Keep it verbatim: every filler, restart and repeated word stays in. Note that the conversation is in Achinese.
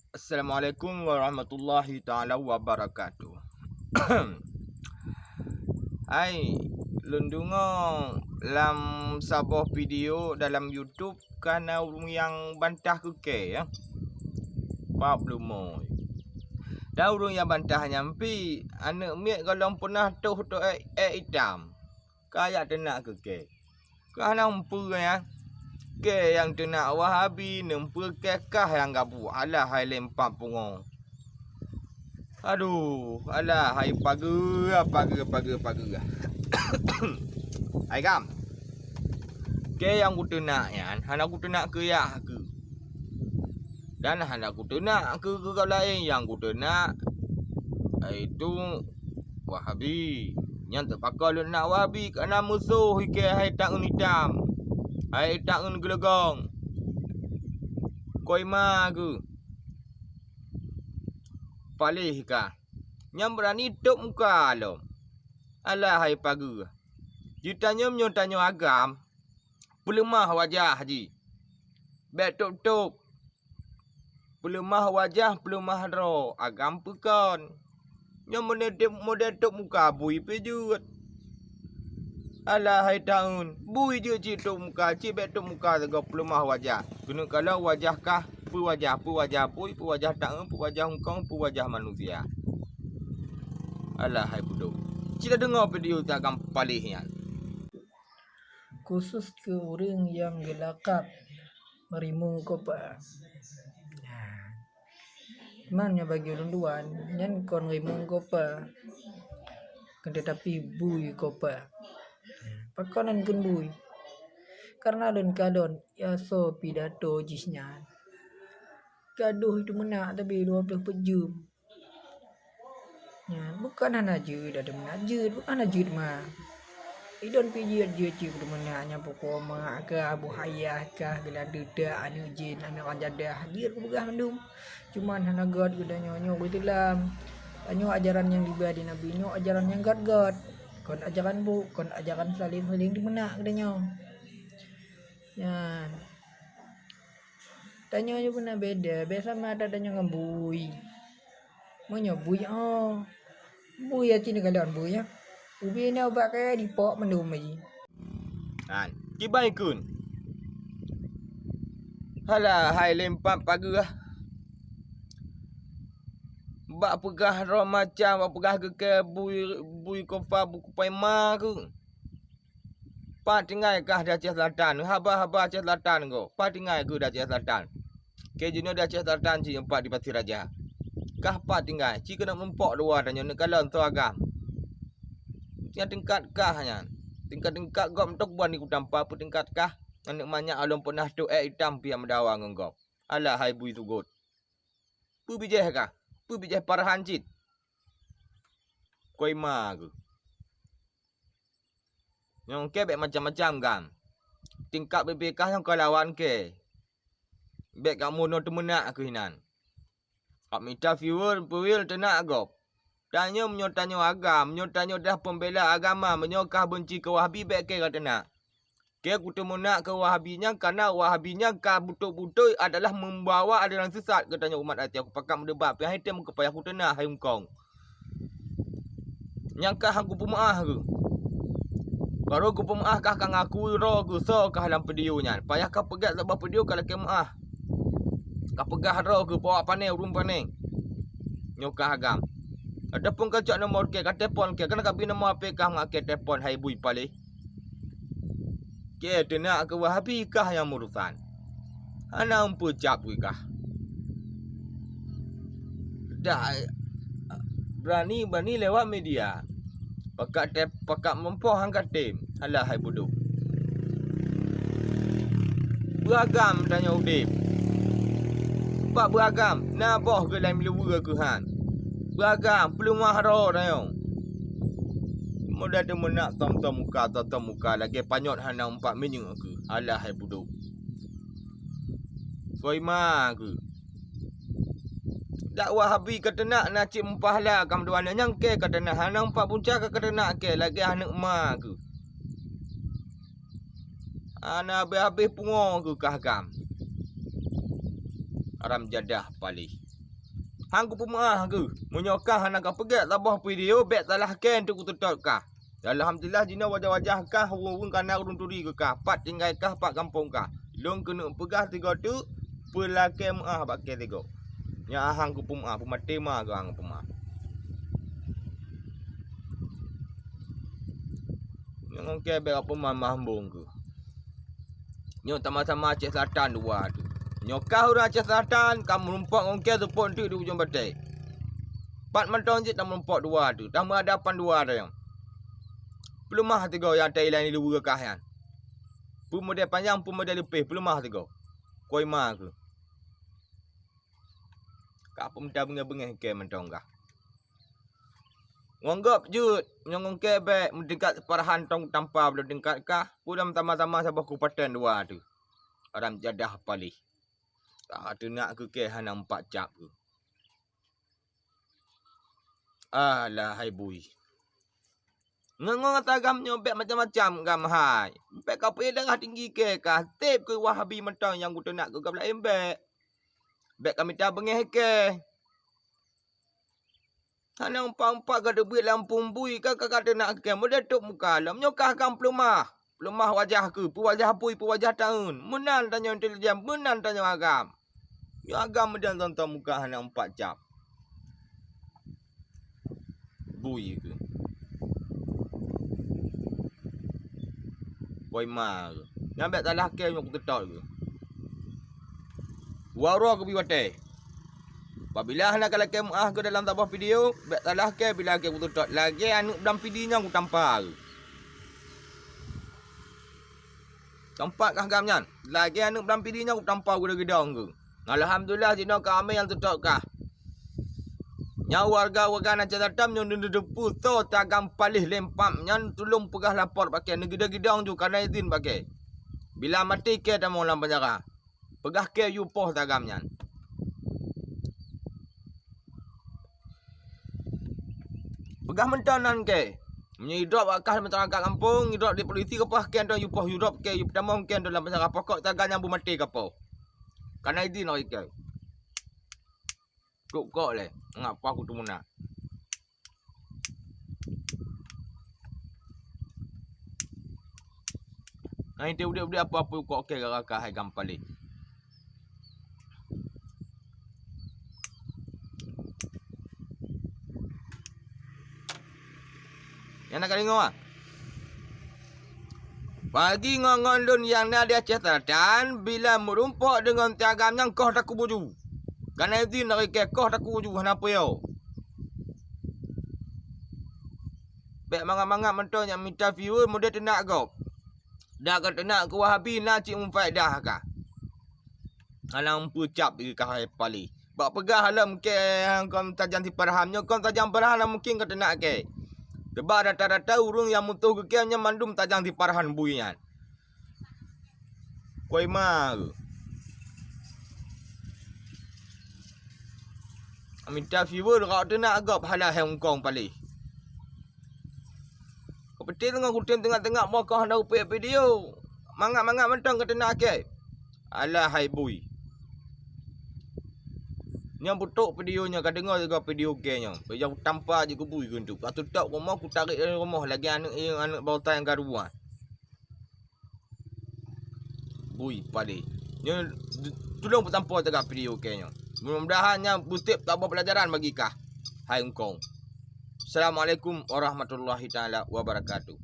Assalamualaikum warahmatullahi taala wabarakatuh. Hai, lôn deungoe lam saboh video dalam YouTube ka na ureuëng nyang bantah keu kèe, ya. Pap leumo. Dan ureuëng nyang bantah nyan pih, aneuk miet gohlom peunah toh teuék ék itam. Ka jak teunak keu kèe. Ka na umpeu nyan. Kèe nyang teunak Wahabi, neumpeue kèe kah nyang gabuek, alah hai lempam pungo. Aduh, alah hai pageue, pageue, pageue, pageue. Hai gam. Kèe nyang kuteunak nyan, hana kuteunak keu yah keuh. Dan hana kuteunak keu, keu laén, nyang kuteunak, yaitu Wahabi. Nyan teupakon lôn nak Wahabi, kareuna musoh ikèe hai tangeun itam, hai tangeun geuleugong. Koima keuh. Paléh kah. Nyang beurani tôb muka lom. Alah hai pageue. Jitanyoe meunyoe tanyoe agam, peuleumah wajah jih. Bèk tôb-tôb. Peuleumah wajah, peuleumah droe, agam peue kon. Nyoe model, model tôb muka bui pih jeuet. Alah hai tangeun, bui jeuet cit tôb muka, cit bèk tôb muka sigoe peuleumah wajah. Keuneuk kalon wajah kah, peue wajah, peue wajah bui, peue wajah tangeun, peue wajah hungkong, peue wajah manusia. Alah hai budok. Cit tadeungoe video si agam paléh nyan. Khusus keu ureuëng nyang geulakab Rimueng Kopa. Nah, teuma nyoe bagi ulôn tuan, nyan kon Rimueng Kopa, kan teutapi Bui Kopa. Pakon nan kheun bui? Kareuna lôn kalon ya soe pidato jih nyan, gadôh teumeunak sabe dua ploh peuet jeuem. Nyan, bukon hana jeuet, ada meunak jeuet, bukon hana jeuet ma. Idon pih jeuet-jeuet cit beudeuh meunak nyan, pukon ma kah, buhayah kah, geulandeutak, aneuk jin, aneuk urang jadah, jeuet kupeugah mandum. Cuman hana göt geutanyoe nyoe ureuëng Islam. Tanyoe ajaran nyang diba di Nabi nyoe ajaran nyang göt-göt. Kon ajaran buk, kon ajaran saléng-saléng teumeunak geutanyoe. Nyan. Tanyoe nyoe beuna beda, biasa mata tanyoe ngon bui. Meunyoe bui, oh. Bui aci neukalon bui, ya. Ubé na ubak kaya dipok mandum lagi. Kan, kiban kheun. Halah, hai lempam pageue. Bak peugah droe macam, bak peugah geukée bui, bui kopa, bui kupai ma keuh. Pat tinggai kah di Aceh Selatan, haba-haba Aceh Selatan ko. Pat tinggai keuh di Aceh Selatan. Kée jinoe di Aceh Selatan cit nyoe pat di Pasi Raja. Kah pat tinggai, ci keuneuk muphok dua tanyoe neukalon soe agam. Nyang tingkat kah nyan. Tingkat-tingkat gob meutok ban di kutampa peutingkat kah. Aneuk manyak along peunah teuék itam piah meudawa ngon gob. Alah hai bui sugot. Peue bijéh kah? Peue bijéh parahan cit? Koima keuh. Nyang kée bék macam-macam gam. Tingkat bibé kah nyang ka lawan kée. Bék kamoe nyoe teumeunak keuh inan. Kak mita viewer, viewer teunak gob. Tanyoe meunyoe tanyoe agam, meunyoe tanyoe dah peumbela agama, meunyoe kah beunci keu Wahabi bék kée ka teunak. Kée kuteumeunak keu Wahabi nyan, kareuna Wahabi nyan ka beutôi-beutôi adalah membawa aliran sesat geutanyoe umat até. Kupakat meudebat pih hai tem keu payah kuteunak hai ungkong. Nyang ka han kupeumeuáh geuh. Barô kupeumeuáh kah ka ngakui droe geuh soe kah lam video nyan. Payah ka peugét saboh video ka lakée meuáh. Ka peugah droe geuh bawak pané ureuëng pané. Nyoe kah agam. Ataupun ka cok nomor kée ka telepon kée, kan ka bi nomor H P kah ngon kée telepon hai bui paléh. Kée teunak keu Wahabi kah nyang meurusan. Hana umpeucap wui kah. Dah, berani-berani lewat media. Pakat tep-, pakat meupoh han ka tem. Alah hai budok. Beuagam tanyoe udeb. Bak beuagam, na boh geuh lam luweue keuhan. Beuagam, peuleumah droe tanyoe. Muda teumeunak tom-tom muka, tom-tom muka, lagée panyöt hana umpat minyeuk keuh. Alah hai budok. Soe ima keuh. Dak Wahabi ka teunak na cit meupahala kam dua nyang kée ka teunak, hana umpat punca ka teunak kée, lagée aneuk ma keuh. Hana habéh-habéh pungo keuh kah gam. Haram jadah paléh. Han kupeumeu'ah keuh. Meunyoe kah hana kapeugét saboh video, bèk salah kèe untuk kuteutôt kah. Alhamdulillah, jinoe wajah-wajah kah, ureueng-ureueng ka na ureueng turi keu kah, pat tinggai kah, pat gampông kah. Lôn keuneuk peugah sigoe teuk, peulakèe meu'ah bak kèe sigoe. Nyan han kupeumeu'ah, peumaté ma keuh han kupeumeu'ah. Nyoe ngon kèe bèk kapeumeu'ah mambông keuh. Nyoe sama-sama Aceh Selatan dua tu. Nyoe kah ureueng Aceh Selatan, ka meurumpok ngon kèe seupôt teuk di ujong batèe. Pat mantong cit tameurumpok dua tu, tameuadapan dua tu nyan. Peuleumah sigoe nyang teuilang di luweue kah nyan. Peue model panyang, peue model leupeh, peuleumah sigoe. Koi ma keuh. Ka peumita beungèh-beungèh kèe mantong kah. Ngon gob jeuet, nyoe ngon kèe bèk meutingkat seuparahan tông tampa bloe tingkat kah, peue lam sama-sama saboh kabupaten dua tu. Haram jadah paléh. Ka teunak keu kèe hana meupat cap keuh. Alah hai bui. Ngon-ngon ata agam nyoe bèk macam-macam agam hai. Bèk kapeue darah tinggi kèe kah, sép keu Wahabi mantong nyang kuteunak keu agam laén bèk. Bèk kamita beungèh kèe. Hana umpat-umpat ka teubiet lam phôn bui ka, ka, ka teunak kèe. Model tôp muka lom nyoe kah agam peuleumah. Peuleumah wajah keuh, peuwajah bui, peuwajah taeun. Meunan tanyoe intelijen, meunan tanyoe agam. Nyoe agam meudan tonton muka hana umpat cap. Bui keuh. Koi ma keuh. Nyan bèk salah kèe nyoe kuteutôt keuh. Dua uroe keuh bri watèe. Apabila hana kalakèe meu'ah keuh dalam saboh video, bèk salah kèe bila kèe kuteutôt. Lagèe aneuk blam pidi nyan kutampa keuh. Teumpat kah agam nyan, lagèe aneuk blam pidi nyan kutampa geuda-gidong keuh. Alhamdulillah, jinoe ka amé nyang teutôt kah. Nyan warga-warga na catatan nyoe neuteupeue soe tagam paléh lempam nyan tulông peugah lapor bak kèe, neugeuda-gidong ju kana izin bak kèe. Bila maté kèe tamong lam penjara. Peugah kèe yue poh tagam nyan. Peugah mantong nan kèe. Meunyoe idrop bak kah masyarakat gampông, idrop di polisi ka poh kèe nyan yue poh, idrop kèe yue peutamong kèe nyan lam penjara, pokok tagam nyan beumaté ka poh. Kana izin lagèe kèe. Kok-kok lé, ngapa aku teumuna. Ngai teu udép-udép apa-apa kok kèe gara-gara hai agam paléh. Nyang na ka deungoe, ah? Bagi ngon-ngon lôn nyang na di Aceh Selatan, bila meurumpok deungon tagam nyan koh takubu ju. Kana izin lagèe kèe koh takubu ju hana peue. Bèk mangat-mangat mantong nyang mita viewer model teunak gob. Dak ka teunak keu Wahabi na cit mufaedah kah. Hana meupeue cap di kah hai paléh. Bak peugah lom kèe kon tajam siparaham nyoe kon tajam paraham mungken ka teunak kèe. Teuba rata-rata ureueng nyang mutoh keu kèe nyan mandum tajam siparaham bui nyan. Koi ma keuh. Mita viewer rot teunak gob hala hai ungkong paléh. Keupeuteng ngon kutem teungoh-teungoh mokoh na upék video. Mangat-mangat mantong ka teunak kèe. Alah hai bui. Nyoe beutok video nyoe ka deungoe sigoe video kèe nyoe. Bèk jak tampa jikubui keuh tu. Ka tutop rumoh kutarék dari rumoh lagèe aneuk, aneuk bauta nyang ka dua. Bui paléh. Nyoe tulông peusampoe tagak video kèe nyoe. Mudah-mudahan nyan beutép taboh pelajaran bagi kah. Hai ungkong. Assalamualaikum warahmatullahi taala wabarakatuh.